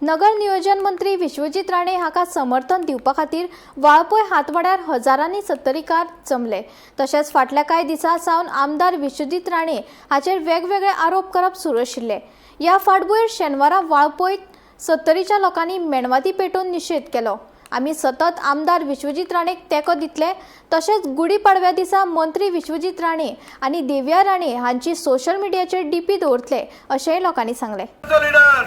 नगर नियोजन मंत्री विश्वजीत राणे हाका समर्थन दिवपा खातीर वाळपय हातवाड्यार हजारांनी सत्तरीकार जमले. तशेंच फाटल्या कांय दिसां सावन आमदार विश्वजीत राणे हाचेर वेगवेगळे आरोप करप सुरू आशिल्ले. ह्या फाटभुंयेर शेनवारा वाळपय सत्तरीच्या लोकांनी मेणवाती पेटोवन निशेध केलो. आमी सतत आमदार विश्वजीत राणेक तेंको दितले. तशेंच गुढी पाडव्या दिसा मंत्री विश्वजीत राणे आनी देविया राणे हांची सोशल मिडियाचेर डीपी दवरतले, अशेंय लोकांनी सांगलें. आमचो लिडर,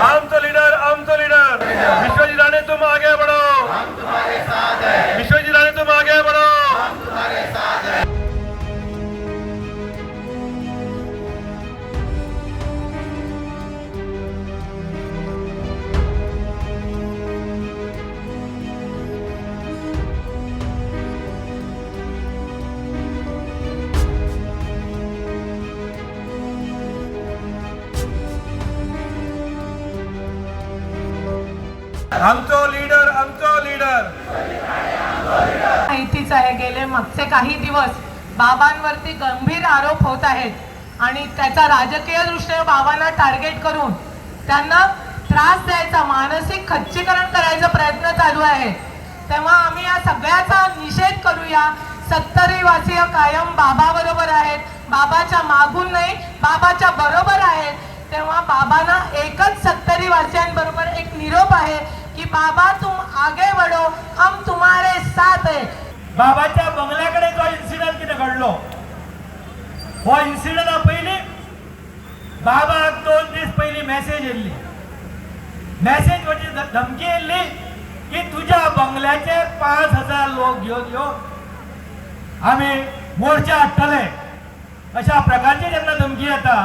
आमचो लिडर, आमचो लिडर विश्वजीत राणे, तुम आगे बढ़ो. विश्वजीत राणे, तुम आगे बढ़ो. आमचो लिडर, आमचो लिडर. माहितीच आहे, गेले मागचे काही दिवस बाबांवरती गंभीर आरोप होत आहेत आणि त्याचा राजकीय दृष्टीने बाबांना टार्गेट करून त्यांना त्रास द्यायचा, मानसिक खच्चीकरण करायचा प्रयत्न चालू आहे. तेव्हा आम्ही या सगळ्याचा निषेध करूया. सत्तरीवासीय कायम बाबाबरोबर आहेत. बाबाच्या मागून नाही, बाबाच्या बरोबर आहेत. तेव्हा बाबांना एकच सत्तरीवासियांबरोबर एक निरोप आहे की बाबा, तुम आगे बढ़ो, हम तुम्हारे साथ है. बाबाच्या बंगल्याकडे जो इन्सिडंट कितें घडलो, हो इन्सिडंटा पयलीं बाबाक 2 दीस पयलीं मॅसेज येयल्ली. मॅसेज म्हणजे धमकी येयल्ली की तुज्या बंगल्याचेर 5000 लोक घेवन यो, आमी मोर्चा हाडटले, अशा प्रकारची जेन्ना धमकी येता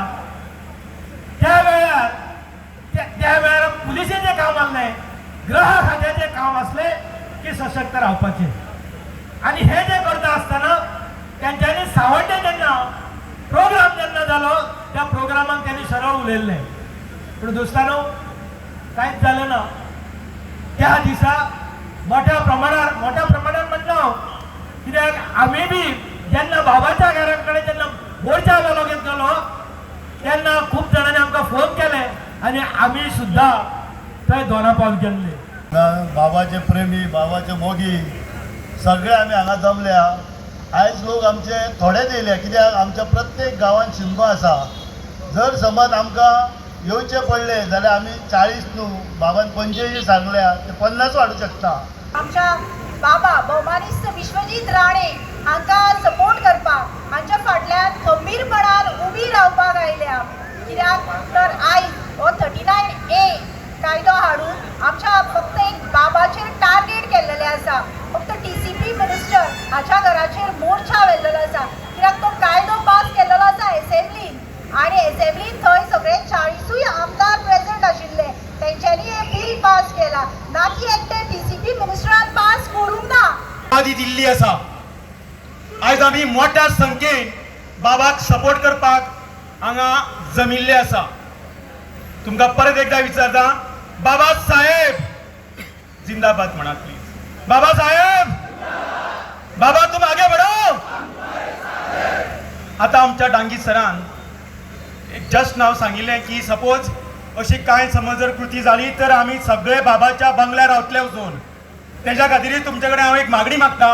त्या वेळार त्या वेळार पुलिसेचें काम आसलें, गृह खात्याचें काम आसलें की सशक्त रावपाचें. आणि हे जे करता आसतना तेंच्यांनी सावड्डे जेन्ना प्रोग्राम जेन्ना जालो, त्या प्रोग्रामाक त्यांनी सरळ उलयल्लें. पूण दोस्तानो, कांयच जालें ना. त्या दिसा मोठ्या प्रमाणार, मोठ्या प्रमाणात म्हणना हांव, कित्याक आमी बी जेन्ना बाबाच्या घरा कडेन जेन्ना मोर्चा घालो गेलो तेन्ना खूब जाणांनी आमकां फोन केले आनी आमी सुद्दां थंय दोना पावल गेल्ले. बाबाचे प्रेमी, बाबाचे मोगी सगळे आमी हांगा जमल्या. आयज लोक आमचे थोडेच येयले, कित्याक आमच्या प्रत्येक गांवांत शिमगो आसा. जर समज आमकां येवचें पडलें जाल्यार आमी 40 न्हू, बाबान 85 सांगल्या, ते 50 हाडूं शकता. आमच्या बाबा भोवमानेस्त विश्वजीत राणे हांकां सपोर्ट करपाक, हांच्या फाटल्यान खंबीरपणान उबी रावपाक आयल्या. कित्याक तर आयज हो 39A कायदो हाडून आमच्या फक्त एक बाबाचेर टार्गेट केल्लेलें आसा. फक्त टीसीपी मिनिस्टर हाच्या घराचेर मोर्चा व्हेल्लेलो आसा, कित्याक तो कायदो पास केल्लेलो आसा एसेंब्लीन आणि एसेंब्लीन थंय सगळे 40ूय आमदार प्रेझेंट आशिल्ले. तेंच्यांनी हें बील पास केला ना की एकटे टीसीपी मिनिस्टरान पास करूंक ना. आदी दिल्ली आसा. आयज आमी मोठ्या संख्येन बाबाक सपोर्ट करपाक हांगा जमिल्ले आसा. तुमकां परत एकदा विचारता, बाबा साहेब जिंदाबाद म्हणा प्लीज. बाबा साहेब, बाबा तुम आगे बढ़ो. आता आमच्या डांगी सरान जस्ट नाव सांगिल्लें की सपोज अशी कांय समज जर कृती जाली तर आमी सगळे बाबाच्या बंगल्यार रावतले वचून. तेज्या खातीर तुमचे कडेन हांव एक मागणी मागता.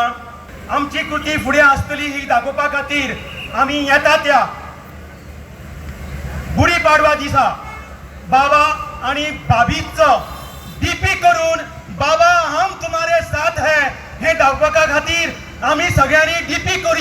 आमची कृती फुडें आसतली ही दाखोवपा खातीर आमी येता त्या गुढी पाडवा दिसा बाबा आणि भाभीचो डीपी करून "बाबा, हम तुम्हारे साथ है" हे दाखोवपा खातीर आमी सगळ्यांनी डीपी करून